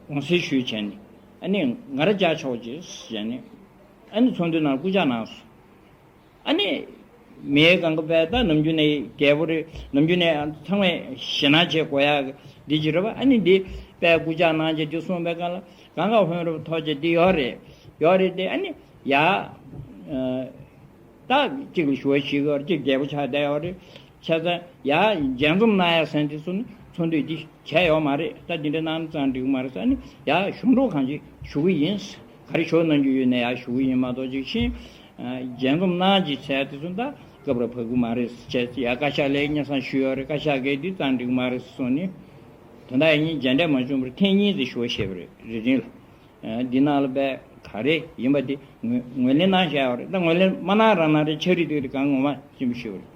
དགོངས་སེལ་ཞུས་བྱས་ནས། ཨ་ནི་ང་ར་བཅར་ཆོག་ཅེས་བྱས་ནས་ཨ་ནི་ཚོགས་འདུའི་ནང་སྐུ་ཕྱག་གནང་སོང་། ཨ་ནི་མིའི་གང་ག་བས་ད་ནམ་རྒྱུན་ནས་རྒྱལ་པོ་རེད། ནམ་རྒྱུན་ནས་ཚང་མས་ཞེད་སྣང་བྱེད་དགོས་ཡག་འདི་ཅིག་རེད་པ། ཨ་ནི་འདི་བས་སྐུ་ཕྱག་གནང་བྱས་འདི་གསུངས་པའི་སྒང་ལ་གང་ག་ཧོན་རུབ་ཐོག་བྱས་འདི་ཡོད་རེད། ཡོད་རེད་དེ། ཨ་ནི་ཡ། ད་གཅིག་ལ་ཞུ་བ་ཞིག་ཡོད་རེད། གཅིག་རྒྱལ་པོ་ཆགས་བསྡད་ཡོད་རེད། བྱས་ཙང་ཡ་མཇལ་འཛོམས་གནང་ཡ་ཟེར་འདི་ཚོ་ནི་ཚོགས་འདུས་འདི་བྱས་ཡོད་མ་རེད། ད་འདི་འདྲ་གནང་ཙང་འགྲིག་གི་མ་རེད་ཟེར། ཨ་ནི་ཡ་གཞུང་གྲོགས་གང་ཅི་ཞུ་གི་ཡིན། ག་རེ་ཞུ་གནང་རྒྱུ་ཡོད་ན་ཡ་ཞུ་གི་ཡིན་མ་གཏོགས་ཅིག་ཤིང་། མཇལ་འཛོམས་གནང་ཅིག་ཟེར་དེ་ཚོ་ད་སྐབས་རེ་བབ་གི་མ་རེད་ཟེར། བྱས་ཙང་ཡ་བཀའ་ཤག་ལ་སྙན་སེང་ཞུས་ཡོད་རེད། བཀའ་ཤག་གིས་འདི་ཙང་འགྲིག་གི་མ་རེད་ཟེར་གསུངས་ནས། དོན་དག་ཡིན་མཇལ་འཕྲད་མ་བྱུང་བར་ཐེངས་གཉིས་ཙམ་ཞུ་བ་བྱས་པ་རེད། རེ་རིང་ལ། འདི་ནང་ལ་བས་ག་རེ་ཡིན་པ་དེ་ངོས་ངོས་ལེན་གནང་བཞག་ཡོད་རེད། ད་ངོས་ལེན་མ་གནང་རང་གནང་རེད། ཕྱག་བྲིས་དེ་རིགས་གང་ངོ་མ་ཅིམ་ཞུ་བ་རེད།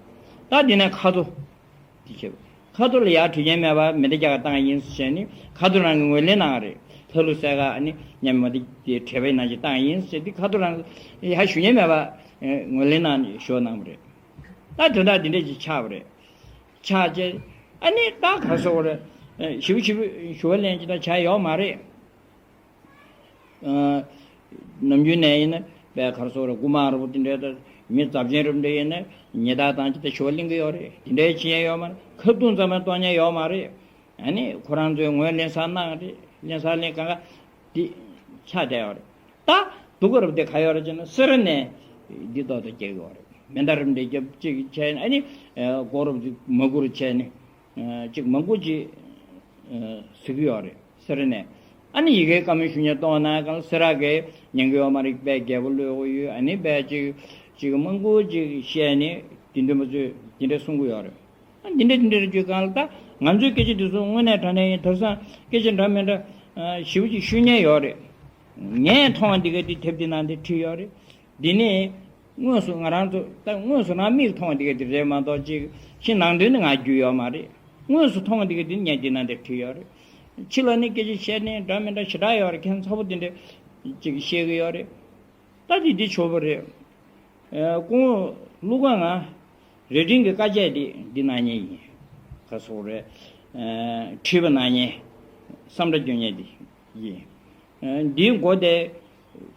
ད་འདི་ནས་ཁ་ཐོ་དེ་བྱས་པ། ཁ་ཐོ་ལ་ཡར་དྲི་མཁན་མེད་པ་མེ་མདའ་རྒྱག་ག་བཏང་ཡིན་ཟེར་ནས་ཁ་ཐོ་རང་གིས་ངོས་ལེན་གནང་བ་རེད། ལྷ་ཀླུ་སེ་ག་ཨ་ནི་མཉམ་མ་དེ་དེ་བྲེལ་བའི་ནང་གི་བཏང་ཡིན་ཟེར་དེ་ཁ་ཐོ་རང་གིས་ཡར་ཞུ་མཁན་མེད་པ་ངོས་ལེན་གནང་ནས་ཞོག་གནང་བ་རེད། ད་དོན་དག་འདི་འདྲ་ཅིག་ཆགས་པ་རེད། ཆགས་རྗེས་ཨ་ནི་ད་ག་རེ་ཟེར་དགོས་རེད། ཞིབ་ཞིབ་ཞུ་བ་ལེན་གྱི་ད་བྱ་ཡོད་མ་རེད། ནམ་རྒྱུན་ནས་ཡིན་ན་བས་ག་རེ་ཟེར་དགོས་རེད། རྐུ་མ་རུ་དེ་འདྲའི་ད་མི་ཚབས་ཆེན་རུ་འདྲ་ཡིན་ན་ཉེས་རྡུང་བཏང་གྱི་ད་ཞུ་བ་ལེན་གྱི་ཡོད་རེད། དེ་འདྲའི་བྱེད་ཡ་ཡོད་མ་རེད། ཁ་རྡུང་ཙམ་ཡང་གཏོང་ཉན་ཡོད་མ་རེད། ཨ་ནི་ཁོ་རང་ཚོས་ངོས་ལེན་ས་གནང་རེད། ལེན་ས་ལེན་གང་ག་འདི་ཆགས་བསྡད་ཡོད་རེད། ད་སྡུག་ག་རུ་དེ་ག་ཡོད་རེད་ཅེ་ན་སེ་ར་ནས་འདི་ཏོག་ཏོ་སྐྱེ་གི་ཡོད་རེད། མེ་མདའ་རིམ་གྲས་རྒྱབ་ཅིག་བྱས་ནས། ཨ་ནི་ཨ་མགོ་རུབ་ཅིག་མ་གུར་བྱས་ནས། ཨ་ཅིག་མང་པོ་ཅིག་ཨ་གཟིགས་ཀྱི་ཡོད་རེད། སེ་ར་ནས། ཨ་ནི་ཡི་གེའི་བཀའ་མོལ་ཞུ་མཁན་གཏོང་ན་གང་སེ་ར་གི་ཉན་གི་ཡོད་མ་རེད། དཔེ་རྒྱལ་པོ་བློས་འོ་ཡོད། ཨ་ནི་དཔེ་ཅིག་ཅིག་མང་པོ་ཅིག་བཤད་ནས་དེ་འདྲ་མ་ཚོད་དེ་འདྲ་གསུང་གི་ཡོད་རེད། ཨ་འདི་འདྲ་འདི་འདྲ་བརྗོད་གང་ལ། ད་ང་ཚོའི་སྐད་ཆ་དེ་ཚོ་དངོས་གནས་དྲང་གནས་ཡིན། དེང་སང་སྐད་ཆ་འདྲ་མི་འདྲ་ཨ་ཞེ་པོ་ཅིག་ཤོད་མཁན་ཡོད་རེད། ངས་མཐོང་བ་འདི་ག་འདི་དེབ་འདི་ནང་འདི་བྲིས་ཡོད་རེད། འདི་ནི་དངོས་སུ་ང་རང་ཚོ། ད་དངོས་སུ་རང་མིག་མཐོང་བ་འདི་ག་འདི་རེད་མ་གཏོགས། ཅིག་ཕྱི་ནང་དོན་ནི་ང་རྒྱུས་ཡོད་མ་རེད། དངོས་སུ་མཐོང་བ་འདི་ག་འདི་ངས་འདི་ནང་འདི་བྲིས་ཡོད་རེད། ཕྱི་ལ་ནི་སྐད་ཆ་བཤད་ནས་འདྲ་མི་འདྲ་ཞེ་དྲག་ཡོད་རེད། ཁྱད་མཚར་པོ་འདི་འདྲ་ཅིག་བཤད་གི་ཡོད་རེད། ད་འདི་འདི་ཆོག་པ་རེད། ཨ་སྐུ་ངོ་ཀླུ་དགའ། ང་རྭ་སྒྲེང་གི་བཀའ་ཆད་འདི་འདི་གནང་མཁན་ཡིན། ག་སོག་རེད། ཨ་ཁྲིད་པ་གནང་མཁན། བསམ་འདྲ་སྐྱོན་མཁན་འདི་ཡིན། ཨ་འདིའི་མགོ་དེ་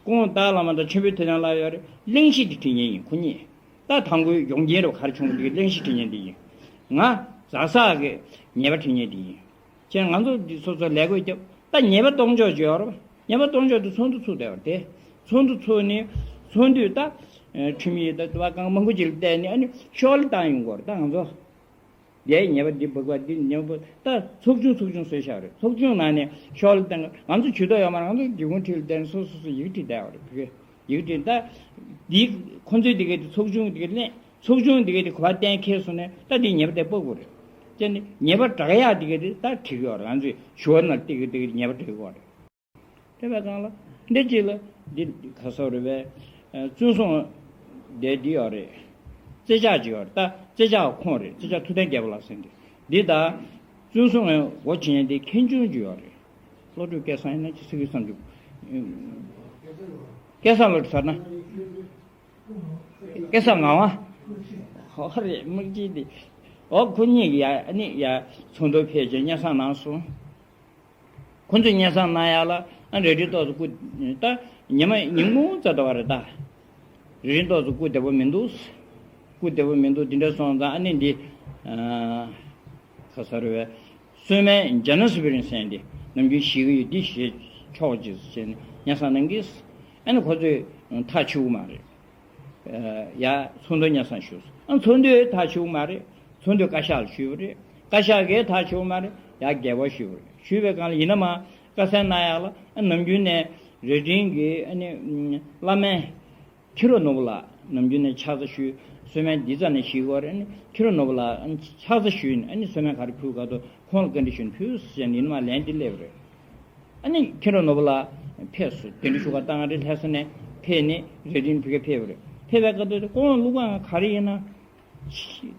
སྐུ་ངོ་སྟག་བླ་མ་དང་ཆོས་འཕེལ་ཐུབ་བསྟན་ལགས་ཡོད་རེད། གླེང་གཞི་འདི་བྲིས་མཁན་ཡིན་ཁོ་གཉིས། ད་དང་པོའི་ཡོང་རྐྱེན་རུ་ག་རེ་བྱུང་འདི་གླེང་གཞི་བྲིས་མཁན་འདི་ཡིན། ང་ཛ་སག་གི་ཉེས་པ་བྲིས་མཁན་འདི་ཡིན། ཅེས་ང་ཚོ་འདི་སོ་སོ་ལས་བགོས་རྒྱབ། ད་ཉེས་པ་གཏོང་ཕྱོགས་ཅིག་ཡོད་རེད། ཉེས་པ་གཏོང་ཕྱོགས་དེ་ཚོགས་འདུ་ཚུགས་བསྡད་པ་རེད། དེ་ཚོགས་འདུ་ཚུགས་ནས་ཚོགས་འདུས་ད་ཨ་ཁྲིམས་ཡིག་ད་དུ་བ་གང་མང་པོ་ཅིག་ལ་བལྟས་ནས། ཨ་ནི་ཤོག་ལེ་བཏང་ཡོང་གི་ཡོད་རེད། ད་ང་ཚོ་ཡའི་ཉེས་པ་འདི་འབུག་པ་འདི་ཉེས་པ། ད་ཚོགས་ཆུང་ཚོགས་ཆུང་བཟོས་བཞག་རེད། ཚོགས་ཆུང་ནང་ནས་ཤོག་ལེ་བཏང་གི། ང་ཚོ་ཇུས་གཏོགས་ཡོད་མ་རེད། ང་ཚོ་སྒེའུ་ཁུང་འཁྲིས་ལ་བསྡད་ནས་སོ་སོ་སོ་ཡི་གེ་བྲིས་བསྡད་པ་རེད། བོད་སྐད་ཡིག་འབྲི། ད་འདི་ཁོ་ཚོའི་འདི་གའི་ཚོགས་ཆུང་འདི་གའི་ལན། ཚོགས་ཆུང་འདི་གའི་གོ་བ་གཏན་འཁེལ་སོང་ནས། ད་འདི་ཉེས་པ་དེ་སྤོ་དགོས་རེད། ཅེས་ནི་ཉེས་པ་དྲག་ཡག་འདི་གའི་ད་བྲིས་ཡོད་རེད། ང་ཚོས་ཞུ་བ་ནང་འདི་གའི་འདི་གའི་ཉེས་པ་བྲིས་དགོས་རེད། དེ་བས་གང་ལ་འདི་གཅིག་ལ་འདི་ག་སོག་རེད་པས། བཙོན་སྲུང་དེ་འདི་ཡོད་རེད། རྩེ་ལྕག་ཅིག་ཡོད་རེད། ད་རྩེ་ལྕག་ཁོང་རེད། རྩེ་ལྕག་ཐུབ་བསྟན་རྒྱལ་པོ་ལགས་ཟེར་འདི། འདི་ད་བཙོན་སྲུང་ངོ་བྱེད་མཁན་དེ་མཁན་ཆུང་ཅིག་ཡོད་རེད། བློ་གྲོས་སྐལ་བཟང་ཡིན་ན་ཅི་ཟེར་གི་བསམ་བྱུང་། སྐལ་བཟང་བློ་གྲོས་ཟེར་ན། སྐལ་བཟང་ངག་དབང་། ཧོ་རེད། དམག་སྤྱི་དེ། འོ་ཁོ་གཉིས་ཀྱིས་ཡ་ཨ་ནི་ཡ་ཚོགས་འདུ་ཕེབས་བྱས་སྙན་སེང་གནང་སོང་། ཁོ་ཚོས་སྙན་སེང་གནང་ཡག་ལ་ཨ་རྭ་སྒྲེང་ཏོག་ཙམ་སྐུ། ད་ཉི་མ་ཉིན་གུང་ཙམ་འདྲ་བ་རེད་ད། རྭ་སྒྲེང་ཏོག་ཙམ་སྐུ་བདེ་པོ་མི་འདུག་སྐུ་བདེ་པོ་མི་འདུག་འདི་འདྲ་སོང་ཙང་། ཨ་ནི་འདི་ཨ་ག་ས་རེད་པས། གསོལ་སྨན་ཇ་ན་སི་པི་རིན་ཟེར་འདི་ནམ་རྒྱུན་བཞེས་ཀྱི་ཡོད། འདི་བཞེས་ཆོག་ཅིག་ཟེར་ནས་སྙན་སེང་གནང་གིས། ཨ་ནི་ཁོ་ཚོས་ཐག་ཆོད་མ་རེད། ཨ་ཡ་ཚོགས་འདུ་སྙན་སེང་ཞུས་སོང་། ཨ་ཚོགས་འདུས་ཐག་ཆོད་མ་རེད། ཚོགས་འདུས་བཀའ་ཤག་ལ་ཞུས་པ་རེད། བཀའ་ཤག་གིས་ཐག་ཆོད་མ་རེད། ཡ་རྒྱལ་བ་ཞུས་པ་རེད། ཞུས་པའི་སྒང་ལ་ཡིན་ན་མ་བཀའ་སེང་གནང་ཡག་ལ། ཨ་ནམ་རྒྱུན་ནས་རྭ་སྒྲེང་གི་ཨ་ནི་བླ་སྨན་ཁྱི་རོ་ནོར་བུ་ལགས་ནམ་རྒྱུན་ནས་ཕྱག་འཚལ་ཞུས། གསོལ་སྨན་འདི་རྩ་ནས་བཞེས་ཀྱི་ཡོད་རེད། ཨ་ནི་ཁྱི་རོ་ནོར་བུ་ལགས་ཨ་ནི་ཕྱག་འཚལ་ཞུས་ནས། ཨ་ནི་གསོལ་སྨན་ག་རེ་ཕུལ་ག་དུས་ཁོང་ལ་བཀའ་འདྲི་ཞུས་ནས་ཕུལ་ཟེར་ནས་ཡིན་ན་མ་ལན་འདི་སླེབས་པ་རེད། ཨ་ནི་ཁྱི་རོ་ནོར་བུ་ལགས་ཕེབས་སོང་། གདན་འདྲེན་ཞུ་ག་ད་ང་རེ་ལྷ་ས་ནས་ཕེབས་ནས་རྭ་སྒྲེང་ཕ་གིར་ཕེབས་པ་རེད། ཕེབས་པའི་སྐབས་དུ་ཁོང་ལུག་ཁང་ག་རེ་ཡིན་ན།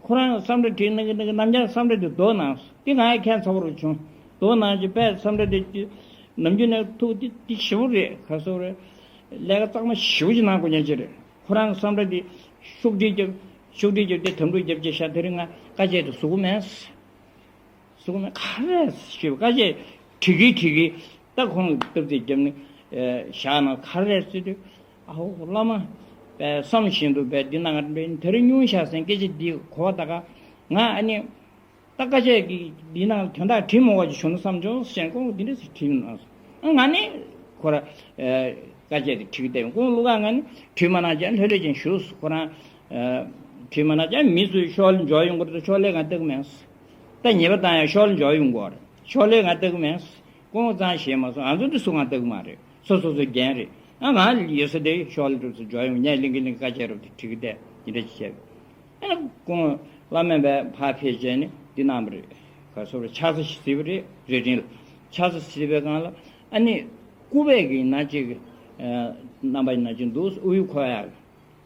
ཁོ་རང་བསམ་འདྲ་བྲིས་ནི་གི་ནམ་རྒྱུན་བསམ་འདྲ་དེ་རྡོ་ནང་། དེ་ང་ཡང་ཁྱད་མཚར་པོ་རུ་བྱུང་། རྡོ་ནང་གི་དཔེ་བསམ་འདྲ་དེ་ནམ་རྒྱུན་ནས་ཐུག་དེ་དེ་ཞེ་པོ་རེད། ག་སོག་རེད། ལས་ཀ་གཙང་མ་ཞེ་པོ་ཅིག་གནང་དགོས་ཉེན་ཅིག་རེད། ཁོ་རང་བསམ་འདྲ་དེ་ཤོག་དྲིལ་རྒྱབ། ཤོག་དྲིལ་རྒྱབ་དེ་དམ་ཕྲུག་རྒྱབ་ཅེས་བྱ། དེ་རིང་ང་བཀའ་བཅད་དེ་བཟོ་གི་མེད། གསུང་ན་ག་རེ་ཞུས་པ། བཀའ་བཅད་བྲིས་གི་བྲིས་གི་ད་ཁོང་གི་སྟབས་རྩེ་རྒྱབ་ནས་བཞག་ན་ག་རེ་ཟེར་དུས། ཨ་ཧོ་བླ་མ་པས་བསམ་བཞིན་དུ་པས་འདི་གནང་ག་པས་དེ་རིང་སྙུང་བཞག་ཟེར་སྐད་ཆ་འདི་གོ་བ་ད་ག་ང་ཨ་ནི་ད་བཀའ་བཅད་ཀྱི་འདི་ནང་དོན་དག་བྲིས་མོ་བ་ཅིག་བྱུང་ན་བསམ་བྱུང་ཟེར་ཁོང་འདི་འདྲ་ཞིག་བྲིས་གནང་སོང་། ང་ནི་ཁོ་ར་བཀའ་བཅད་དེ་བྲིས་གི་བསྡད་ཡོང་། ཁོང་ལུག་ཁང་ང་ནི་བྲིས་མ་གནང་ཀྱང་ལྷོད་ལྷོད་ཅིག་བཞུགས། ཁོ་རང་བྲིས་མ་གནང་ཀྱང་མི་ཚོས་ཤོག་ལེ་འབྱོར་ཡོང་གི་རེད། ཤོག་ལེ་ང་ལྟ་གི་མེད། ད་ཉེས་པ་བཏང་ཡང་ཤོག་ལེ་འབྱོར་ཡོང་གི་རེད། ཤོག་ལེ་ང་ལྟ་གི་མེད། ཁོང་ཚང་ཞེས་མ་སོང་། ང་ཚོ་འདི་སུ་ང་ལྟ་གི་མ་རེད། སོ་སོ་སོའི་འགན་རེད། ཨ་ང་ཡོད་ས་དེ་ཤོག་ལེ་གྲུབ་ཚེ་འབྱོར་ཡོང་། ངས་གླེང་གི་གླེང་གི་བཀའ་བཅད་རུབ་དེ་བྲིས་གི་བསྡད་འདི་འདྲ་ཅིག་བྱས། ཨ་ནི་ཁོང་བླ་སྨན་པས་ཕར་ཕེབས་བྱས་ནས་འདི་གནང་བ་རེད། ག་སོག་རེད། ཕྱག་འཚལ་ཞིག་གཟིགས་པ་རེད། རྭ་སྒྲེང་ལ་ཕྱག་འཚལ་གཟིགས་པའི་སྒང་ལ་ཨ་ནི་སྐུ་པས་ཀྱི་ན་ཅིག་རྣམ་པ་ཡིན་ན་ཅིག་འདུག། དབུ་ཡུག་འཁོར་ཡག་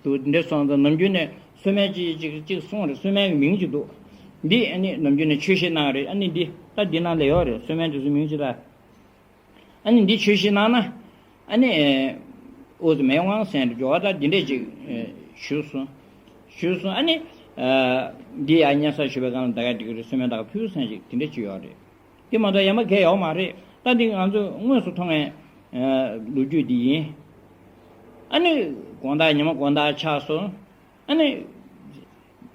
འདུག། འདི་འདྲ་སོང་ཙང་ནམ་རྒྱུན་ནས་གསོལ་སྨན་ཅིག་ཅིག་ཅིག་གསུང་རེད། གསོལ་སྨན་གྱི་མིང་ཅིག་འདུག། འདི་ཨ་ནི་ནམ་རྒྱུན་ནས་ཆོས་བཤད་གནང་རེད། ཨ་ནི་འདི་ད་འདི་ནང་ལ་ཡོད་རེད། གསོལ་སྨན་དེ་ཚོ་མིང་ཅིག་ལ། ཨ་ནི་འདི་ཆོས་བཤད་གནང་ན་ཨ་ནི་ཨོ་ཙི་མེ་དབང་ཟེར་འགྲོ་བ་ད་འདི་འདྲས་ཅིག་ཞུས་སོང་། ཞུས་སོང་། ཨ་ནི་འདི་ཡང་སྙན་སེང་ཞུ་བའི་སྒང་ལ་ད་ག་འགྲིག་གི་རེད། གསོལ་སྨན་ད་ག་ཕུལ་ཟེར་ཅིག་དེ་འདྲས་ཅིག་ཡོད་རེད། དེ་མ་གཏོགས་ཡང་མ་གལ་ཡོད་མ་རེད། ད་འདི་ང་ཚོ་དངོས་སུ་མཐོང་བའི་ལོ་རྒྱུས་འདི་ཡིན། ཨ་ནི་དགོང་དག་ཉི་མ་དགོང་དག་ཆགས་སོང་། ཨ་ནི་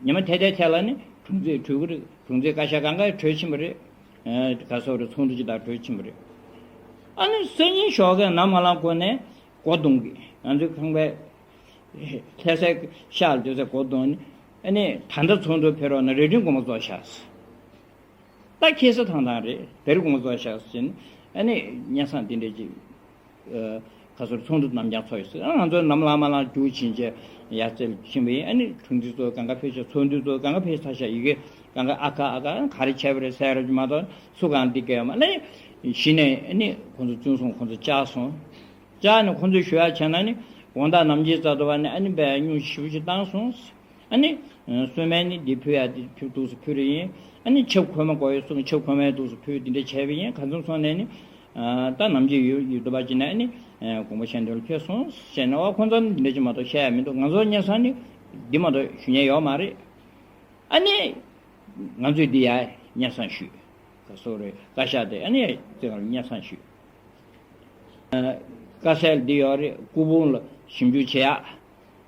ཉི་མ་དེ་དེ་ཐད་ལ་ནི་དྲུང་འཚོ་གྲོལ་གི་རེད། དྲུང་འཚོའི་བཀའ་ཤག་གང་ག་གྲོལ་ཕྱིན་པ་རེད། ག་སོག་རེད། ཚོགས་འདུ་ཅིག་དང་གྲོལ་ཕྱིན་པ་རེད། ཨ་ནི་སང་ཉིན་ཞོགས་ཀས་ནམ་མ་ལངས་གོང་ནས་སྒོ་རྡུང་གི། ང་ཚོའི་ཁང་པའི་ ལྷ་སའི་ཤར་སྡོད་སའི་སྒོ་རྡོང་ནི། ཨ་ནི་ད་ལྟ་ཚོགས་འདུ་ཕེབས་རོགས་ན་རྭ་སྒྲེང་དགོན་པ་རྫོགས་ཤག་ད་ཁེ་ས་ཐང་ཐང་རེད། དེ་རིང་དགོང་རྫོགས་བཞག་ཟིན། ཨ་ནི་སྙན་སེང་འདི་འདྲ་ཅིག་ཨ། ཁ་སོར་ཚོགས་འདུ་ནམ་ཡང་ཚོགས་ཡོད་ཟེར། ཨ། ང་ཚོ་ནམ་ལངས་མ་ལངས་རྒྱུགས་ཕྱིན་བྱས་ཡར་རྩེར་ཕྱིན་པ་ཡིན། ཨ་ནི་ཁྲུང་འདི་ཚོ་གང་ག་ཕེབས་ཤག་ཚོགས་འདུ་ཚོ་གང་ག་ཕེབས་ཚར་ཤག་ཡི་གེ་གང་ག་ཨ་ཁ་ཨ་ཁ་ག་རེ་བྱས་པ་རེད་ཟེར་རོགས་ཀྱི་མ་གཏོགས་སུ་གང་འདི་གས་ཡོད་མ་རེད། གཞི་ནས་ཨ་ནི་ཁོང་ཚོ་བཙོན་སོང་། ཁོང་ཚོ་བཅར་སོང་། བཅར་ནས་ཁོང་ཚོས་ཞུ་ཡག་བྱས་ན་ནི་དགོང་དག་ནམ་གྱི་རྩ་ཐོ་བ་ནི་ཨ་ནི་བས་སྙུང་གཞི་ཞེ་པོ་ཅིག་བཏང་སོང་། ཨ་ནི། ཨ། གསོལ་སྨན་ནི་འདི་ཕུལ་ཡ་འདི་ཕུལ་འདུག་སེ་ཕུལ་རེ་ཡིན། ཨ་ནི་ཆབ་ཁོལ་མ་དགོས་ཡོད་གསུངས། ཆབ་ཁོལ་མ་འདུག་སེ་ཕུལ་འདི་འདྲ་བྱས་པ་ཡིན། གང་འཚམ་སོང་ནས་ནི། ཨ། ད་ནམ་རྒྱུན་ཡོད་ཡོད་དུ་བ་ཅི་ནས་ཨ་ནི། ཨ། དགོངས་པ་བཞེས་འདོད་ལ་ཁྱོད་སོང་ཞེས་ནས། ཨོ་ཁོང་ཚོ་ནི་འདི་འདྲ་ཅིག་མ་གཏོགས་བཤད་ཡ་མི་འདུག་ང་ཚོ་སྙན་སེང་ནི་འདི་མ་གཏོགས་ཞུ་མཁན་ཡོད་མ་རེད། ཨ་ནི། ང་ཚོས་འདི་ཡ་སྙན་སེང་ཞུས། ག་སོ་རེད། བཀའ་ཤག་དེ་ཨ་ནི་ཙི་གང་སྙན་སེང་ཞུས། ཨ། དཀའ་སེལ་འདི་ཡོད་རེད། སྐུ་ཕུང་ལ་ཞིབ་འཇུག་བྱེད་ཡག་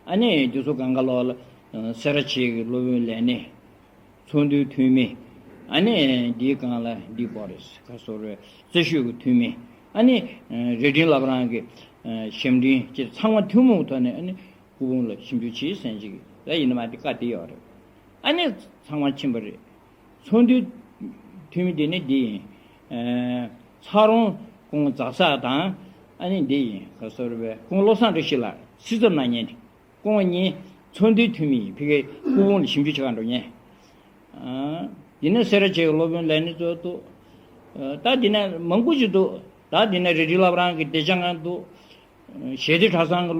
ཨ་ནི་འདི་ཚོ་གང་ག་ལོག་ལ། ཨ། སེ་ར་བྱེས་ཀྱི་སློབ་དཔོན་ལས་སྣེ། ཚོགས་འདུའི་འཐུས་མི། ཨ་ནི་འདིའི་སྒང་ལ་འདི་སྐོར་རེད། ག་སོ་རེད། རྩེ་ཤོད་ཀྱི་འཐུས་མི། ཨ་ནི། ཨ། རྭ་སྒྲེང་བླ་བྲང་གི། ཨ། ཞབས་འབྲིང་བཅས་ཚང་མ་ཐུན་མོང་ཐོག་ནས་ཨ་ནི་སྐུ་ཕུང་ལ་ཞིབ་འཇུག་བྱེད་ཟེར་ཅིག་ད་ཡིན་ན་མ་འདི་བཀའ་འདི་ཡོད་རེད། ཨ་ནི་ཚང་མ་ཕྱིན་པ་རེད། ཚོགས་འདུའི་འཐུས་མི་དེ་ནི་འདི་ཡིན། ཨ། ཚ་རོང་ཁོང་ཛ་སག་དང་། ཨ་ནི་འདི་ཡིན། ག་སོ་རེད་པས། ཁོང་བློ་བཟང་བཀྲ་ཤིས་ལགས་སྲིད་ཚབ་གནང་མཁན་དེ། ཁོང་གཉིས་ཚོགས་འདུའི་འཐུས་མི་ཡིན། ཕ་གིའི་སྐུ་ཕུང་ལ་ཞིབ་འཇུག་བྱེད་གར་འགྲོ་མཁན། ཨ། འདི་ནས་སེ་ར་བྱེས་ཀྱི་སློབ་དཔོན་ལས་སྣེ་ཚོ་འདུག་ཨ། ད་འདི་ནས་མང་པོ་ཞིག་འདུག་ད་འདི་ནས་རྭ་སྒྲེང་བླ་བྲང་གི་བདེ་ཆེན་ཁང་འདུག་ཞལ་བདེ་གྲྭ་ཚང་གི་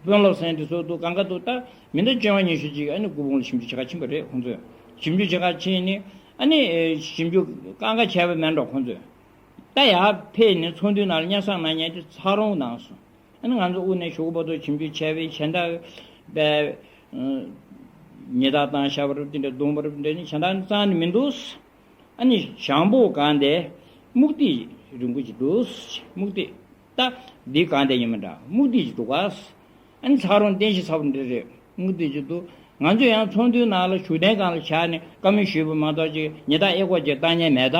དཔོན་སློབ་ཟེར་མཁན་དེ་ཚོ་འདུག་གང་ག་འདུག་ད་མི་འདི་བཅོ་ལྔ་ཉི་ཤུ་ཅིག་ཨ་ནི་སྐུ་ཕུང་ལ་ཞིབ་འཇུག་བྱེད་གར་ཕྱིན་པ་རེད། ཁོང་ཚོས་ཞིབ་འཇུག་བྱེད་གར་ཕྱིན་ནི། ཨ་ནི་ཞིབ་འཇུག་གང་ག་བྱས་པ་མེད་འགྲོ། ཁོང་ཚོས་ད་ཡར་ཕེབས་ནས་ཚོགས་འདུའི་ནང་ལ་སྙན་སེང་གནང་མཁན་དེ་ཚ་རོང་གནང་སོང་། ཨ་ནི་ང་ཚོ་དབུ་ནས་གཞུག་གུ་བར་དུ་ཞིབ་འཇུག་བྱས་པའི་གཞན་དག་པའི་ཉེས་རྡུང་བཏང་བཞག་པ་རེད། དེ་འདྲ་བརྡུངས་པ་རེད། དེ་འདྲ་ནི་གཞན་དག་ནི་རྩ་ནས་མི་འདུག་ཨ་ནི་ཞང་པོ་སྒང་དེ་སྨུག་ཏིག་རིང་པོ་ཅིག་འདུག་སྨུག་ཏིག་ད་འདི་སྒང་དེ་ཡིན་མི་འདྲ། སྨུག་ཏིག་ཅིག་འདུག་ག་ཨ་ནི་ཚ་རོང་རྟེན་གཞི་ཚ་པོ་འདི་རེད། སྨུག་ཏིག་ཅིག་འདུག་ང་ཚོ་ཡང་ཚོགས་འདུའི་ནང་ལ་བཞུགས་གདན་སྒང་ལ་བཞག་ནས་བཀའ་མོལ་ཞུས་པ་མ་གཏོགས་ཅིག་ཉེས་རྡུང་ཨེ་ཀོ་ཅིག་བཏང་མཁན་མེད་ད།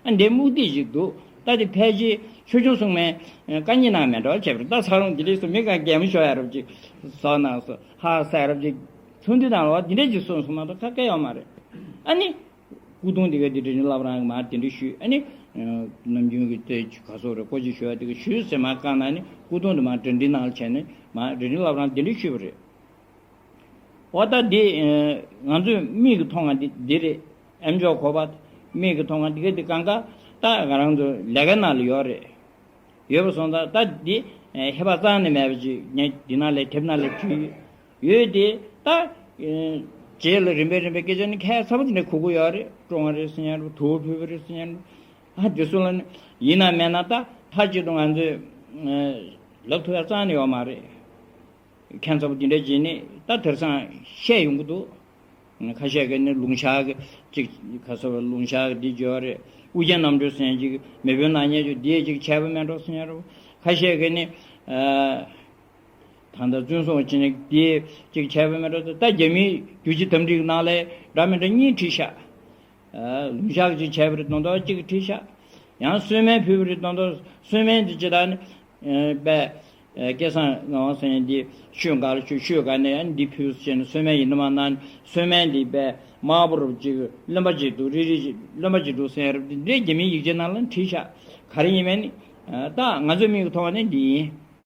ཨ་འདི་སྨུག་ཏིག་ཅིག་འདུག་ད་དེ་ཕལ་ཆེར་ཆོས་སྐྱོང་སྲུང་མས་བཀའ་རྙིང་ནང་མེད་འགྲོ་བྱས་པ་རེད། ད་ཚ་རོང་དེ་ལས་སུ་མི་གང་གད་མོ་ཤོར་ཡ་རབ་ཅིག་བཟོ་གནང་སོང་། ཧ་ས་ཡ་རབ་ཅིག་ཚོགས་འདུའི་ནང་ལ་འདི་འདྲ་ཅིག་གསུངས་སོང་མ་གཏོགས་ཁ་སྐད་ཡོད་མ་རེད། ཨ་ནི། སྐུ་གདུང་འདི་ག་འདི་འདྲ་ནི་བླ་བྲང་གི་མར་དེ་འདྲ་ཞུས། ཨ་ནི། ནམ་རྒྱུན་གྱི་ལྟོས་ག་སོགས་རེ་སྐོར་ཅིག་ཞུ་བ་དེ་ག་ཞུས་ཟེར་མར་བཀང་ན་ནི་སྐུ་གདུང་དེ་མར་གྲ་སྒྲིག་ནང་ལ་བྱས་ནས་མར་རྭ་སྒྲེང་བླ་བྲང་དེ་འདྲ་ཞུས་པ་རེད། འོ་ད་འདི། ང་ཚོས་མིག་གིས་མཐོང་བ་འདི་འདི་རེད། ཨེམ་ཅོག་གོ་བ་མིག་གིས་མཐོང་བ་འདི་ག་འདི་གང་ག་ད་ང་རང་ཚོ་ལས་ཀ་ནང་ལ་ཡོད་རེད། ཡོད་པ་སོང་ཙང་ད་འདི་ཧེ་བག་རྩ་ནས་མེད་པ་ཅིག་ངས་འདི་ནང་ལ་དེབ་ནང་ལ་བྲིས་ཡོད། ཡོད་དེ་ད། རྗེས་ལ་རིམ་པས་རིམ་པས་སྐད་ཆ་ནི་ཁ་ཚ་པོ་དེ་འདྲ་གོ་གི་ཡོད་རེད། བཀྲོངས་པ་རེད་ཟེར་མཁན་རེད། དུག་ཕུལ་བ་རེད་ཟེར་མཁན་རེད། ཨ་དེ་ཚོ་ལ་ནི་ཡིན་ན་མེད་ན་ད་མཐའ་གཅིག་ཏུ་ང་ཚོས་ལབ་ཐུབ་ཡ་རྩ་ནས་ཡོད་མ་རེད། ཁ་ཚ་པོ་དེ་འདྲ་བྱས་ནས་ད་དེང་སང་བཤད་ཡོང་གི་འདུག་ཁ་ཤས་ཀྱིས་ནི་ལུང་ཤར་གྱི་ཅིག་ཁ་ཚ་པོ་ལུང་ཤར་གྱི་འདི་བརྗོད་རེད། ཨུ་རྒྱན་རྣམ་གྲོལ་ཟེར་མཁན་ཅིག་མེས་པོའི་ནག་ཉེས་ཅིག་འདིས་ཅིག་བྱས་པ་མེད་འགྲོ་ཟེར་མཁན་རེད། ཁ་ཤས་ཀྱིས་ནི། ད་ལྟ་བཙོན་སོང་བྱས་ནས་དེ་གཅིག་བྱས་པ་མེད་འགྲོ། ད་རྒྱ་མིའི་རྒྱུ་ཆ་དམ་བསྒྲིགས་ནང་ལ་འདྲ་མི་འདྲ་གཉིས་བྲིས་ཤག་ལུང་ཤར་གཅིག་བྱས་པ་རེད་མདོག་མདོག་གཅིག་བྲིས་ཤག་ཡང་གསོལ་སྨན་ཕུལ་བ་རེད་མདོག་མདོག་གསོལ་སྨན་དེ་ཇི་ལྟར་ནི་པས་སྐལ་བཟང་ངག་དབང་ཟེར་མཁན་དེ་ཤོད་ག་ལ་ཤོད་ཤོད་ག་ནས་ཨ་ནི་འདི་ཕུལ་ཟེར་ནས་གསོལ་སྨན་ཡིན་ནི་མ་གནང་། གསོལ་སྨན་དེ་པས་དམར་པོ་རུ་གཅིག་རློན་པ་གཅིག་འདུག་རིལ་རིལ་གཅིག་རློན་པ་གཅིག་འདུག་ཟེར་རབས་དེ་འདྲའི་རྒྱ་མིའི་ཡིག་ཆ་ནང་ལ་བྲིས་ཤག་ག་རེ་ཡིན་མིན་ནི། ད་ང་ཚོའི་མིག་གིས་མཐོང་བ་ནི་འདི་ཡིན།